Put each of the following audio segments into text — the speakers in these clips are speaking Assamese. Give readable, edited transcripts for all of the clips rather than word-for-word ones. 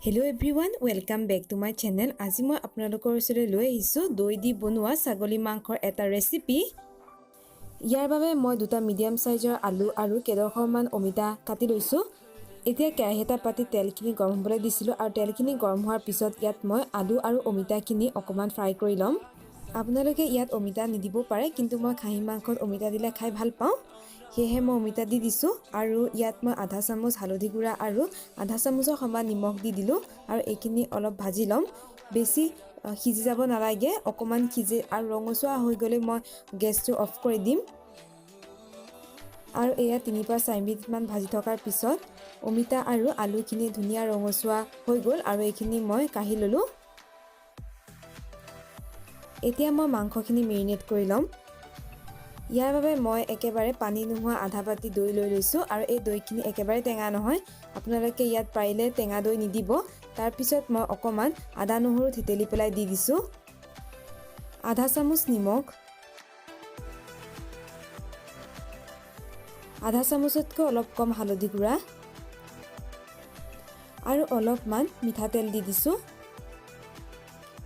Hello everyone, welcome back to my channel. আজি মই আপোনালোকৰ ওচৰলৈ লৈ আহিছোঁ দৈ দি বনোৱা ছাগলী মাংসৰ এটা ৰেচিপি। ইয়াৰ বাবে মই দুটা মিডিয়াম চাইজৰ আলু আৰু কেইডোখৰমান অমিতা কাটি লৈছোঁ। এতিয়া কেৰাহী এটা পাতি তেলখিনি গৰম হ'বলৈ দিছিলোঁ আৰু তেলখিনি গৰম হোৱাৰ পিছত ইয়াত মই আলু আৰু অমিতাখিনি অকণমান ফ্ৰাই কৰি ল'ম। আপোনালোকে ইয়াত অমিতা নিদিবও পাৰে, কিন্তু মই খাহী মাংসত অমিতা দিলে খাই ভাল পাওঁ, সেয়েহে মই অমিতা দি দিছোঁ। আৰু ইয়াত মই আধা চামুচ হালধি গুড়া আৰু আধা চামুচৰ সমান নিমখ দি দিলোঁ আৰু এইখিনি অলপ ভাজি ল'ম। বেছি সিজি যাব নালাগে, অকণমান সিজি আৰু ৰঙচুৱা হৈ গ'লে মই গেছটো অফ কৰি দিম। আৰু এয়া 3 পৰা 4 মিনিটমান ভাজি থকাৰ পিছত অমিতা আৰু আলুখিনি ধুনীয়া ৰঙচুৱা হৈ গ'ল আৰু এইখিনি মই কাঢ়ি ল'লোঁ। এতিয়া মই মাংসখিনি মেৰিনেট কৰি ল'ম। ইয়াৰ বাবে মই একেবাৰে পানী নোহোৱা আধা বাতি দৈ লৈ লৈছোঁ আৰু এই দৈখিনি একেবাৰে টেঙা নহয়, আপোনালোকে ইয়াত পাৰিলে টেঙা দৈ নিদিব। তাৰপিছত মই অকণমান আদা নহৰু থেতেলি পেলাই দি দিছোঁ, আধা চামুচ নিমখ, আধা চামুচতকৈ অলপ কম হালধি গুড়া আৰু অলপমান মিঠাতেল দি দিছোঁ।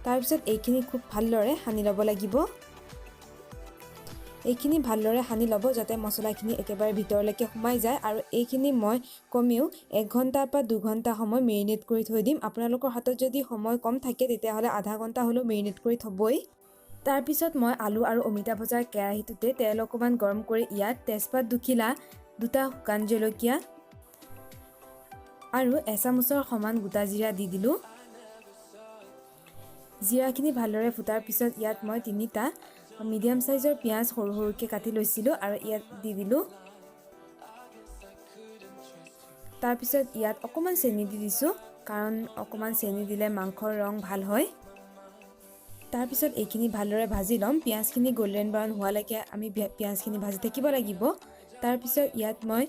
তাৰপিছত এইখিনি খুব ভালদৰে সানি ল'ব লাগিব। এইখিনি ভালদৰে সানি ল'ব যাতে মছলাখিনি একেবাৰে ভিতৰলৈকে সোমাই যায়। আৰু এইখিনি মই কমেও 1 ঘণ্টাৰ পৰা 2 ঘণ্টা সময় মেৰিনেট কৰি থৈ দিম। আপোনালোকৰ হাতত যদি সময় কম থাকে তেতিয়াহ'লে আধা ঘণ্টা হ'লেও মেৰিনেট কৰি থ'বই। তাৰপিছত মই আলু আৰু অমিতা ভজাৰ কেৰাহীটোতে তেল অকণমান গৰম কৰি ইয়াত তেজপাত দুখিলা, দুটা শুকান জলকীয়া আৰু এচামুচৰ সমান গোটা জিৰা দি দিলোঁ। জিৰাখিনি ভালদৰে ফুটাৰ পিছত ইয়াত মই 3টা মিডিয়াম চাইজৰ পিঁয়াজ সৰু সৰুকৈ কাটি লৈছিলোঁ আৰু ইয়াত দি দিলোঁ। তাৰপিছত ইয়াত অকণমান চেনি দি দিছোঁ, কাৰণ অকণমান চেনি দিলে মাংসৰ ৰং ভাল হয়। তাৰপিছত এইখিনি ভালদৰে ভাজি ল'ম। পিঁয়াজখিনি গল্ডেন ব্ৰাউন হোৱালৈকে আমি পিঁয়াজখিনি ভাজি থাকিব লাগিব। তাৰপিছত ইয়াত মই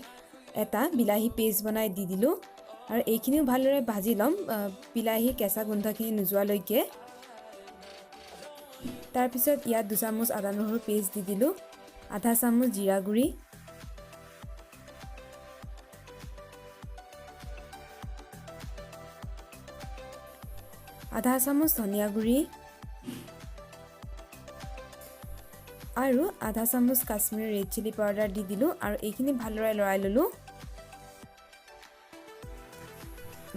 এটা বিলাহী পেষ্ট বনাই দি দিলোঁ আৰু এইখিনিও ভালদৰে ভাজি ল'ম, বিলাহী কেঁচা গোন্ধখিনি নোযোৱালৈকে। তাৰপিছত ইয়াত 2 চামুচ আদা নহৰু পেষ্ট দি দিলোঁ, আধা চামুচ জিৰা গুড়ি, আধা চামুচ ধনিয়া গুড়ি আৰু আধা চামুচ কাশ্মীৰী ৰেড চিলি পাউডাৰ দি দিলোঁ আৰু এইখিনি ভালদৰে লৰাই ল'লোঁ।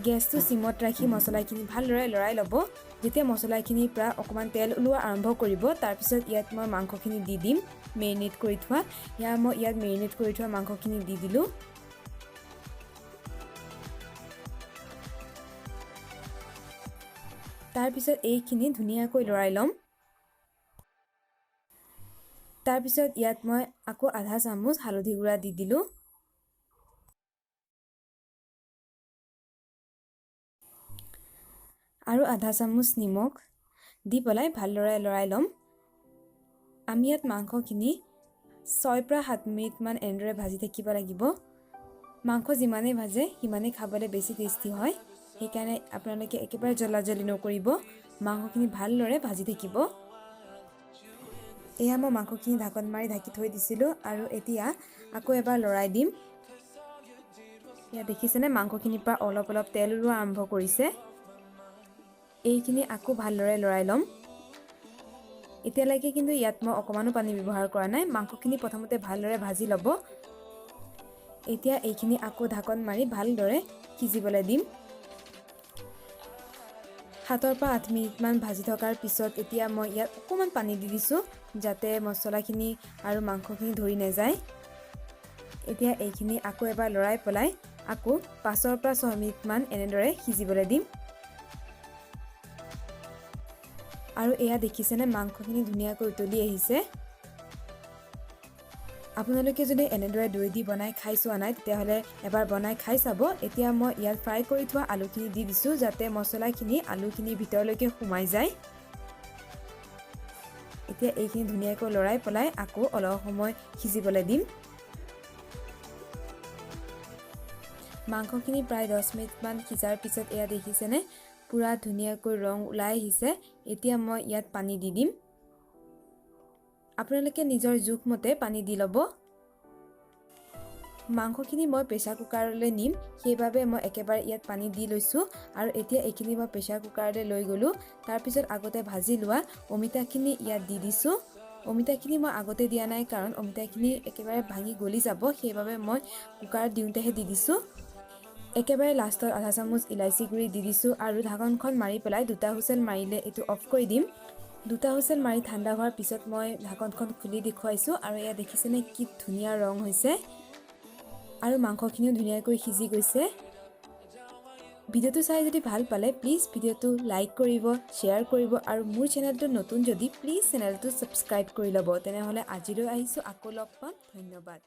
গেছটো চিমত ৰাখি মছলাখিনি ভালদৰে লৰাই ল'ব। যেতিয়া মছলাখিনিৰ পৰা অকণমান তেল ওলোৱা আৰম্ভ কৰিব, তাৰপিছত ইয়াত মই মাংসখিনি দি দিম মেৰিনেট কৰি থোৱা। মই ইয়াত মেৰিনেট কৰি থোৱা মাংসখিনি দি দিলোঁ। তাৰপিছত এইখিনি ধুনীয়াকৈ লৰাই ল'ম। তাৰপিছত ইয়াত মই আকৌ আধা চামুচ হালধি গুড়া দি দিলোঁ। আৰু আধা চামুচ নিমখ দি পেলাই ভালদৰে লৰাই ল'ম। আমি ইয়াত মাংসখিনি 6 পৰা 7 মিনিটমান এনেদৰে ভাজি থাকিব লাগিব। মাংস যিমানেই ভাজে সিমানেই খাবলৈ বেছি টেষ্টি হয়, সেইকাৰণে আপোনালোকে একেবাৰে জ্বলা-জ্বলি নকৰিব, মাংসখিনি ভালদৰে ভাজি থাকিব। এয়া মই মাংসখিনি ঢাকন মাৰি ঢাকি থৈ দিছিলোঁ আৰু এতিয়া আকৌ এবাৰ লৰাই দিম। এয়া দেখিছেনে, মাংসখিনিৰ পৰা অলপ অলপ তেল ওলোৱা আৰম্ভ কৰিছে। এইখিনি আকৌ ভালদৰে লৰাই ল'ম। এতিয়ালৈকে কিন্তু ইয়াত মই অকণমানো পানী ব্যৱহাৰ কৰা নাই। মাংসখিনি প্ৰথমতে ভালদৰে ভাজি ল'ব। এতিয়া এইখিনি আকৌ ঢাকন মাৰি ভালদৰে সিজিবলৈ দিম। 7 পৰা 8 মিনিটমান ভাজি থকাৰ পিছত এতিয়া মই ইয়াত অকণমান পানী দি দিছোঁ, যাতে মছলাখিনি আৰু মাংসখিনি ধৰি নাযায়। এতিয়া এইখিনি আকৌ এবাৰ লৰাই পেলাই আকৌ 5 পৰা 6 মিনিটমান এনেদৰে সিজিবলৈ দিম। আৰু এয়া দেখিছেনে, মাংসখিনি ধুনীয়াকৈ উতলি আহিছে। আপোনালোকে যদি এনেদৰে দৈ দি বনাই খাই চোৱা নাই তেতিয়াহ'লে এবাৰ বনাই খাই চাব। এতিয়া মই ইয়াত ফ্ৰাই কৰি থোৱা আলুখিনি দি দিছোঁ, যাতে মছলাখিনি আলুখিনিৰ ভিতৰলৈকে সোমাই যায়। এতিয়া এইখিনি ধুনীয়াকৈ লৰাই পেলাই আকৌ অলপ সময় সিজিবলৈ দিম। মাংসখিনি প্ৰায় 10 মিনিটমান সিজাৰ পিছত এয়া দেখিছেনে, পূৰা ধুনীয়াকৈ ৰং ওলাই আহিছে। এতিয়া মই ইয়াত পানী দি দিম। আপোনালোকে নিজৰ জোখমতে পানী দি ল'ব। মাংসখিনি মই প্ৰেছাৰ কুকাৰলৈ নিম, সেইবাবে মই একেবাৰে ইয়াত পানী দি লৈছোঁ আৰু এতিয়া এইখিনি মই প্ৰেছাৰ কুকাৰলৈ লৈ গ'লোঁ। তাৰপিছত আগতে ভাজি লোৱা অমিতাখিনি ইয়াত দি দিছোঁ। অমিতাখিনি মই আগতে দিয়া নাই, কাৰণ অমিতাখিনি একেবাৰে ভাঙি গলি যাব। সেইবাবে মই কুকাৰত দিওঁতেহে দি দিছোঁ। একেবাৰে লাষ্টত আধা চামুচ ইলাচি গুড়ি দি দিছোঁ আৰু ঢাকনখন মাৰি পেলাই দুটা হুইচেল মাৰিলে এইটো অফ কৰি দিম। দুটা হুইচেল মাৰি ঠাণ্ডা হোৱাৰ পিছত মই ঢাকনখন খুলি দেখুৱাইছোঁ আৰু এয়া দেখিছেনে, কি ধুনীয়া ৰং হৈছে আৰু মাংসখিনিও ধুনীয়াকৈ সিজি গৈছে। ভিডিঅ'টো চাই যদি ভাল পালে, প্লিজ ভিডিঅ'টো লাইক কৰিব, শ্বেয়াৰ কৰিব আৰু মোৰ চেনেলটো নতুন যদি প্লিজ চেনেলটো ছাবস্ক্ৰাইব কৰি ল'ব। তেনেহ'লে আজিলৈ আহিছোঁ, আকৌ লগ পাম। ধন্যবাদ।